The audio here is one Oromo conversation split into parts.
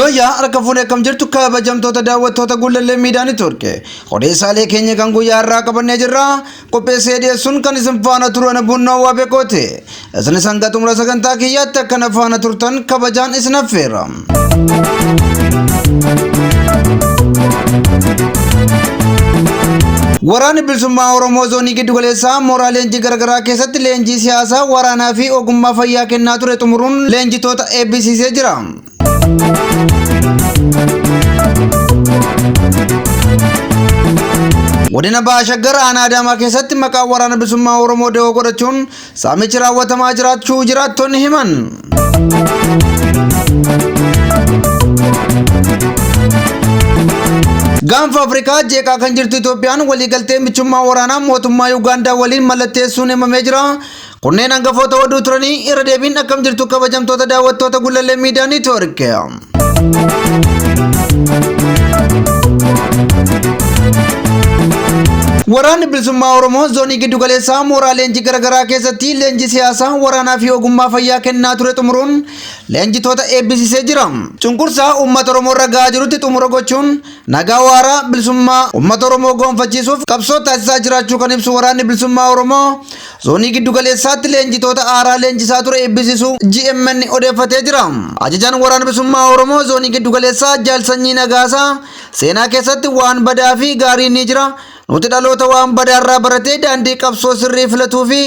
Yooyyaa harka fuunee akkam jirtu kabajamtoota daawwattoota Gullallee Miidiyaa Neetwoork. Odeessaalee keenya kan guyyaa har'aa qabannee jirra. Qopheessee dhiyeessuun kan isin faana turan Bunnoo Waabekooti. Isinis hanga xumura sagantaa kiyyaatti akka na faana turtan kabajaan isin affeera. Waraanni Bilisummaa Oromoo Zoonii Giddugaleessaa mooraa leenjii garaagaraa keessatti leenjii siyaasaa, waraanaa fi ogummaa fayyaa kennaa ture xumuruun leenjitoota eebbisiisee jira. Godina Baha Shaggar aanaa Adaamaa keessatti maqaa waraana bilisummaa Oromoo da'oo godhachuun saamichi raawwatamaa jiraachuu jiraattonni himan. Gaanfa Afrikaa jeeqaa kan jirtu Itoophiyaan waliigaltee michummaa waraanaa mootummaa Yugaandaa waliin mallatteessuun himamee jira. Kunneen hangafoota oduu turanii irra deebiin akkam jirtu kabajamtoota daawwattoota Gullallee Miidiyaa Neetwoork. Waraanni Bilisummaa Oromoo zoonii giddugaleessaa mooraa leenjii garaagaraa keessatti leenjii siyaasaa, waraanaa fi ogummaa fayyaa kennaa ture xumuruun leenjitoota eebbisiisee jira. Cunqursaa uummata Oromoo irra gahaa jirutti xumura gochuun Nagaa waaraa bilisummaa uummata Oromoo goonfachiisuuf qabsoo taasisaa jiraachuu kan ibsu Waraanni Bilisummaa Oromoo zoonii giddu galeessaatti leenjitoota haaraa leenjisaa ture eebbisiisuu GMN odeeffatee jira. Ajajaan Waraana Bilisummaa Oromoo zoonii giddu galeessaa Jaal Sanyii Nagaasaa seenaa keessatti waan badaa fi gaariin ni jira. Nuti dhaloota waan badaarraa baratee daandii qabsoo sirrii filatuu fi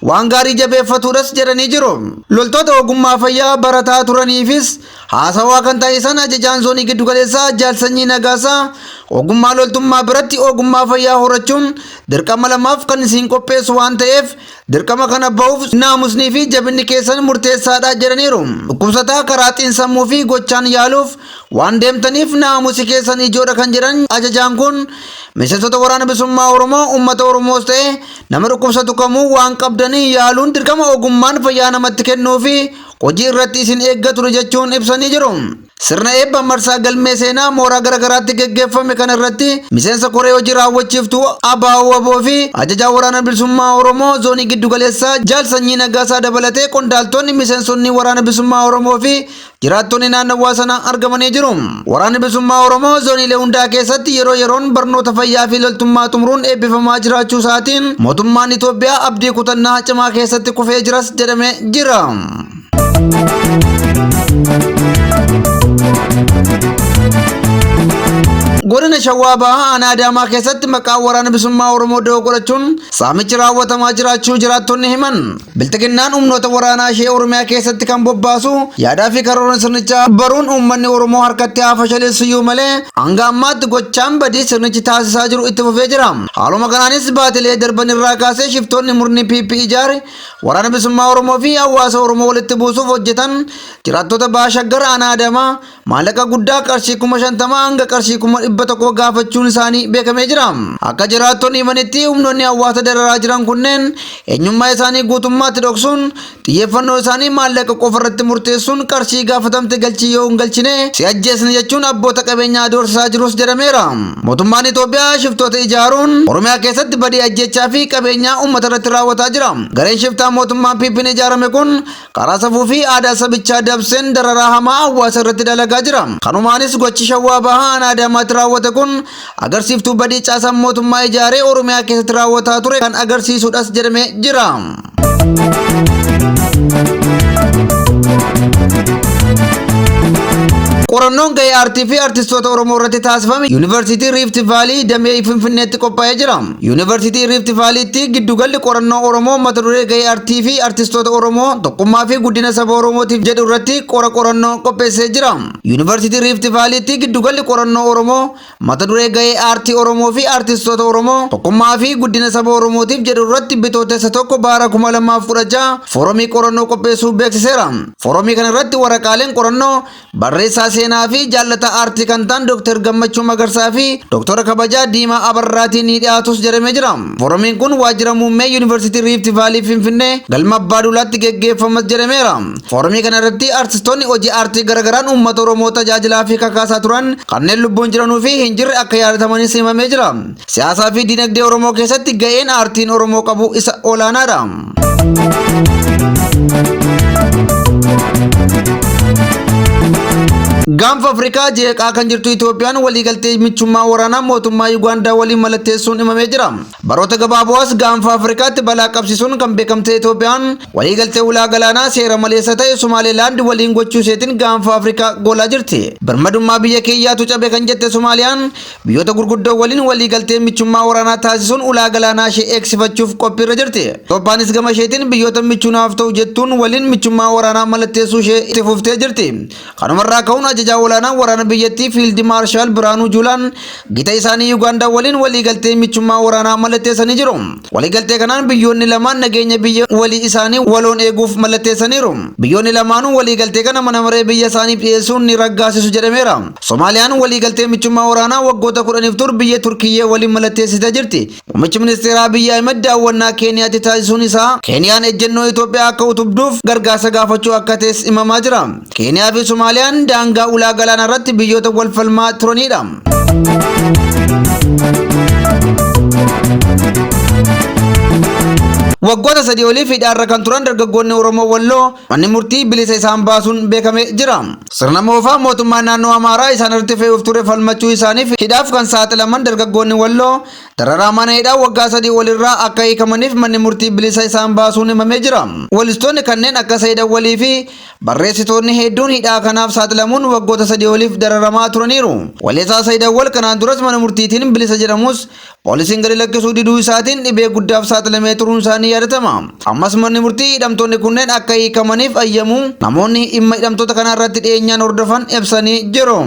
waan gaarii jabeeffatuudhas jedhanii jiru. Loltoota ogummaa fayyaa barataa turaniifis Haasawaa kan taasisan ajajaan zoonii giddugaleessaa Jaal Sanyii Nagaasaa ogummaa loltummaa biratti ogummaa fayyaa horachuun dirqama lamaaf kan isin qopheessu waan ta'eef dirqama kana bahuuf naamusnii fi jabinni keessan murteessaadha jedhaniiru. Dhukkubsataa karaa xiinsammuu fi gochaan yaaluuf waan deemtaniif naamusi keessan ijoodha kan jedhan ajajaan kun miseensota waraana bilisummaa Oromoo uummata Oromoos ta'e nama dhukkubsatu kamuu waan qabdanii yaaluun dirqama ogummaan fayyaa namatti kennuu fi hojii irratti isin eeggatudha jechuun ibsanii jiru. Sirna eebba marsaa galmee seenaa mooraa garaagaraatti geggeeffame kana irratti miseensa koree hojii raawwachiiftuu ABO-WBO fi ajajaa waraana bilisummaa Oromoo zoonii giddugaleessaa Jaal Sanyii Nagaasaa dabalatee qondaaltonni miseensonni waraana bilisummaa Oromoo fi jiraattonni naannawaa sanaa argamanii jiru. Waraanni bilisummaa Oromoo zooniilee hundaa keessatti yeroo yeroon barnoota fayyaa fi loltummaa xumuruun eebbifamaa jiraachuu isaatiin mootummaan Itoophiyaa abdii kutannaa cimaa keessatti kufee jiras jedhamee jira. Godina Shawaa Bahaa aanaa Adaamaa keessatti maqaa waraana bilisummaa Oromoo da'oo godhachuun saamichi raawwatamaa jiraachuu jiraattonni himan. Bilxiginnaan humnoota waraanaa ishee Oromiyaa keessatti kan bobbaasu yaadaa fi karoora sirnichaa baruun uummanni Oromoo harkatti haa fashaleessu iyyuu malee hanga ammaatti gochaan badii sirnichi taasisaa jiru itti fufee jira. Haaluma kanaanis baatilee darban irraa kaasee shiftoonni murni PP ijaare waraana bilisummaa Oromoo fi hawaasa Oromoo walitti buusuuf hojjetan jiraattota Baha Shaggar aanaa Adamaa Maallaqa guddaa qarshii 50,000 hanga qarshii 100,000 gaafachuun isaanii beekamee jira. Akka jiraattonni himanitti humnoonni hawaasa dararaa jiran kunneen eenyummaa isaanii guutummaatti dhoksuun xiyyeeffannoo isaanii maallaqa qofa irratti murteessuun qarshii gaafatamte galchii yoo hin galchine si ajjeesna jechuun abboota qabeenyaa doorsisaa jirus jedhameera. Mootummaan Itoophiyaa shiftoota ijaaruun Oromiyaa keessatti badii ajjeechaa fi qabeenyaa uummata irratti raawwataa jira. Gareen shiftaa mootummaan PPn ijaarame kun Karaa safuu fi aadaa sabichaa dabseen dararaa hamaa hawaasa irratti dalagaa jira. Kanumaanis gochi Shawaa Bahaa aanaa Adaamaatti raawwate kun agarsiiftuu badii caasaan mootummaa ijaaree Oromiyaa keessatti raawwataa ture kan agarsiisudhas jedhamee jira. Qorannoon gahee aartii fi artistoota Oromoo irratti taasifame Yuunivarsiitii Riifti Vaalii damee Finfinneetti qophaa'ee jira. Yuunivarsiitii Riifti Vaaliitti giddugalli qorannoo Oromoo mata duree gahee artii fi artistoota Oromoo tokkummaa fi guddina saba Oromootiif jedhu irratti qora qorannoo qopheessee jira. Yuunivarsiitii Riifti Vaaliitti giddugalli qorannoo Oromoo mata duree gahee aartii Oromoo fi artistoota Oromoo tokkummaa fi guddina saba Oromootiif jedhu irratti Bitootessa 1 bara 2016 foorumii qorannoo qopheessuu beeksiseera. Foorumii kana irratti waraqaaleen qorannoo Barreessaa seenaa fi jaallataa aartii kan ta'an Dr. Gammachuu Magarsaa fi Dr. Kabajaa Diimaa Abarraatiin ni dhiyaatus jedhamee jira. Foromiin kun waajjira muummee Yuunivarsiitii Riifti Vaalii Finfinnee galma Abbaa Duulaatti geggeeffamas jedhameera. Foromii kana irratti artistoonni hojii aartii garagaraan uummata Oromoo tajaajilaa fi kakaasaa turan kanneen lubbuun jiranuu fi hin jirre akka yaadatamanis himamee jira. Siyaasaa fi dinagdee Oromoo keessatti ga'een aartiin Oromoo qabu isa olaanaadha. Gaanfa Afrikaa jeeqaa kan jirtu Itoophiyaan waliigaltee michummaa waraanaa mootummaa Yugaandaa waliin mallatteessuun himamee jira. Baroota gabaaboo as gaanfa Afrikaatti balaa qabsiisuun kan beekamte Itoophiyaan waliigaltee ulaa galaanaa seera maleessa ta'e Somaalilaand waliin gochuu isheetiin gaanfa Afrikaa goolaa jirti. Birmadummaa biyya keenyaatu cabe kan jette Somaaliyaan biyyoota gurguddoo waliin waliigaltee michummaa waraanaa taasisuun ulaa galaanaa ishee eegsifachuuf qophiirra jirti. Itoophiyaanis gama isheetiin biyyoota michuu naaf ta'u jettuun waliin michummaa waraanaa mallatteessuu ishee itti fuftee jirti. Kanumarraa ka'uun ajajaa olaanaan waraana biyyattii Fiildi Maarshaal Birhaanuu Juulaan gita isaanii Yugaandaa waliin waliigaltee michummaa waraanaa mallatteessanii jiru. Waliigaltee kanaan biyyoonni lamaan nageenya biyya walii isaanii waloon eeguuf mallatteessaniiru. Biyyoonni lamaanuu waliigaltee kana mana maree biyya isaaniif dhiyeessuun ni raggaasisu jedhameera. Somaaliyaan waliigaltee michummaa waraanaa waggoota 10f turu biyya Turkiyyee waliin mallatteessitee jirti. Muummichi Ministeeraa Abiyyi Ahimad daawwannaa Keeniyaatti taasisuun isaa Keeniyaan ejjennoo Itoophiyaa akka utubduuf gargaarsa gaafachuu akka ta'es himamaa jira. Keeniyaa fi Somaaliyaan daangaa ulaa galaanaa irratti biyyoota wal falmaa turanidha. Waggoota sadii oliif hidhaarra kan turan dargaggoonni Oromoo Walloo manni murtii bilisa isaan baasuun beekamee jira. Sirna moofaa mootummaa naannoo Amaaraa isaan irratti fe'uuf ture falmachuu isaaniif hidhaaf kan saaxilaman dargaggoonni Walloo dararaa mana hidhaa waggaa sadii olirraa akka hiikamaniif manni murtii bilisa isaan baasuun himamee jira. Walistoonni kanneen akka Sayid Awwalii fi barreessitoonni hedduun hidhaa kanaaf saaxilamuun waggoota sadii oliif dararamaa turaniiru. Walleessaa Sayid Awwal kanaan duras mana murtiitiin bilisa jedhamus Poolisiin gadi lakkisuu diduu isaatiin dhibee guddaaf saaxilamee turuun isaa ni yaadatama. Ammas manni murtii hidhamtoonni kunneen akka hiikamaniif ayyamuu namoonni dhimma hidhamtoota kanaa irratti dhiyeenyaan hordofan ibsanii jiru.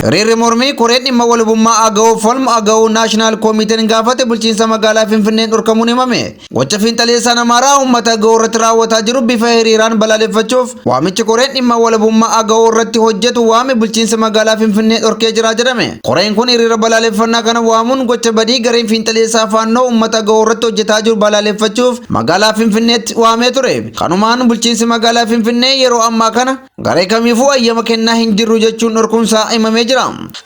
Hiriirri mormii koreen dhimma walabummaa Agawoo falmu Agawoo Naashinaal Koomiteen gaafate bulchiinsa magaalaa Finfinneen dhorkamuun himame. Gocha fiinxaleessaan Amaaraa uummata Agawoo irratti raawwataa jiru bifa hiriiraan balaaleffachuuf waamichi koreen dhimma walabummaa Agawoo irratti hojjetu waame bulchiinsa magaalaa Finfinnee dhorkee jira jedhame. Koreen kun hiriira balaaleffannaa kana waamuun gocha badii gareen fiinxaleessaa Faannoo uummata Agawoo irratti hojjetaa jiru balaaleffachuuf magaalaa Finfinneetti waamee ture. Kanumaan bulchiinsi magaalaa Finfinnee yeroo ammaa kana Garee kamiifuu ayyama kennaa hin jirru jechuun dhorkuunsaa himamee jira.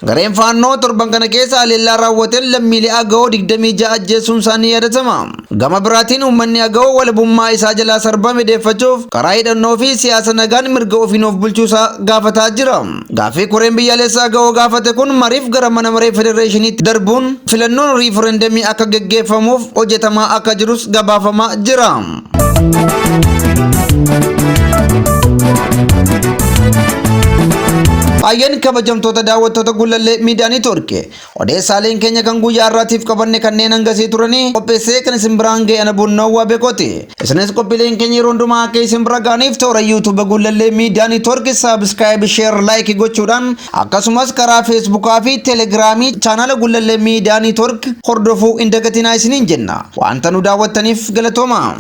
Gareen Faannoo torban kana keessa haleellaa raawwateen lammiilee Agawoo 26 ajjeesuunsaa ni yaadatama. Gama biraatiin uummanni Agawoo walabummaa isaa jalaa sarbame deeffachuuf karaa hidhannoo fi siyaasa nagaan mirga ofiin of bulchuusaa gaafataa jira. Gaaffii koreen biyyaalessa Agawoo gaafate kun mariif gara mana maree federeeshiniitti darbuun filannoon riifarandamii akka geggeeffamuuf hojjetamaa akka jirus gabaafamaa jira. Hayyeen kabajamtoota daawwattoota Gullallee Miidiyaa Neetwoork odeessaaleen keenya kan guyyaa har'aatiif qabanne kanneen hangasii turanii qopheessee kan isin biraan ga'e ana Bunnawwaa Beekooti. Isinis qophiileen keenya yeroo hundumaa akka isin bira ga'aniif toora YouTube Gullallee Miidiyaa Neetwoork subscribe, share, like gochuudhaan akkasumas karaa Feesbuukaa fi Telegiraamii chaanaala Gullallee Miidiyaa Neetwoork hordofuu hin dagatinaa isiniin jenna. Wanta nu daawwattaniif galatoomaa.